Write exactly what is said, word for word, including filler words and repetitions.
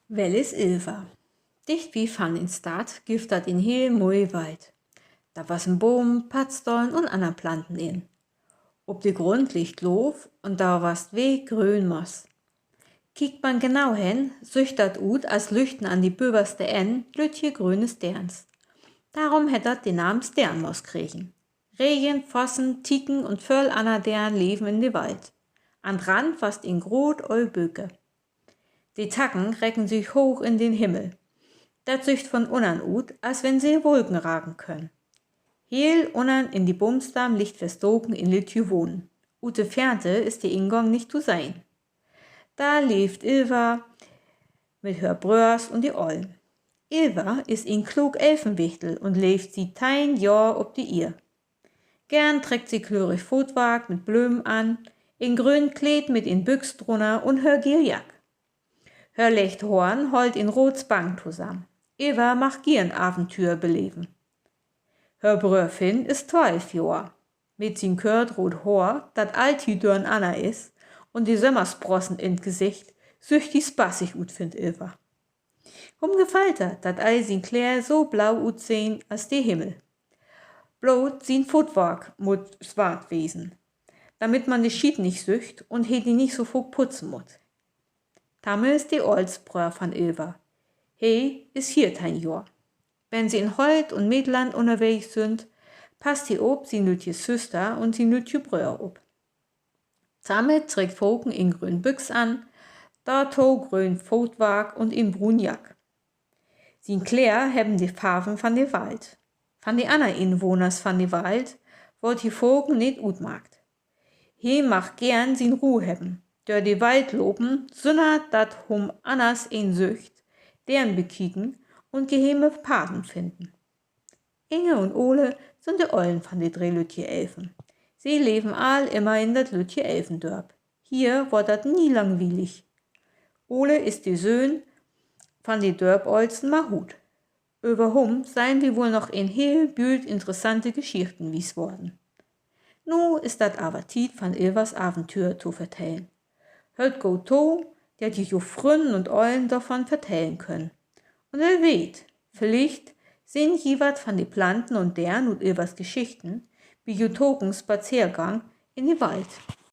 Well is Ilver? Dicht bi van in Stadt gifft dat en heel moi Wald. Dor wassen Boom, Paddstahlen un anner Planten in. Op de Grund liggt Loof un dor wasst week gröön Moss. Kiekt man genau hen, süggt dat ut, as lüchten an de böverste Enn lüttje gröne Steerns. Dorüm hett dat de Naam Steernmoss kregen. Regen, Fossen, Tieken un völ anner Deren leven in de Wald. An't Rand wasst en groot oll Böke. De Tacken recken sük hooch in den Himmel. Dat süggt von unnern ut, as wenn se Wulken raken köönt. Heel unnern in de Boomstamm liggt verstaken en lüttje Wohnen. Ut de Feernte is de Ingang nich to sehn. Dor leevt Ilver mit hör Bröers un de Ollen. Ilver is en klook Elfenwichtel un leevt siet teihn Johr op de Eer. Geern treckt se klörig Footwark mit Blömen an, en gröön Kleed mit en Büx drunner un hör geel Jack. Hör lecht Hoorn hollt en root Spang tosamen. Ilver mag geern Aventüer beleven. Hör Bröör Finn is twalf Johr. Mit sien kört root Hoor, dat alltiet dör'nanner is, un de Sömmersprossen in't Gesicht, süggt he spaßig ut, finnt Ilver. Hum gefallt dat, dat all sien Kleer so blau utsehn as de Himmel. Bloot sien Footwark mutt swart wesen, damit man de Schiet nich süggt un he de nich so faak putzen mutt. Tamme is de ollste Bröör van Ilver. He is veerteihn Johr. Wenn se in Holt un Middland ünnerwegens sünd, passt he op sien lüttje Süster un sien lüttje Bröör op. Tamme treckt faken en gröön Büx an, dorto gröön Footwark un en bruun Jack. Sien Kleer hebben de Farven van de Wald. Van de anner Inwahners van de Wald word he faken neet utmaakt. He mag geern sien Roh hebben, dör de Wald lopen, sünner dat hum anners een süggt, Deren bekieken un geheime Paden finnen. Inge un Ole sünd de Ollen van de dree lüttje Elfen. Se leven all immer in dat lüttje Elfendörp. Hier word dat nie langwielig. Ole is de Söhn van de Dörpollsten Mahut. Över hum söllen wi woll noch en heel Bült interessante Geschichten wies worden. Nu is dat aver Tiet, van Ilvers Aventüer to vertellen. Höört goot to, dat ji jo Frünnen un Ollen dorvan vertellen köönt. Un well weet, villicht sehn ji wat van de Planten un Deren ut Ilvers Geschichten bi jo tokamen Spazeergang in de Wald.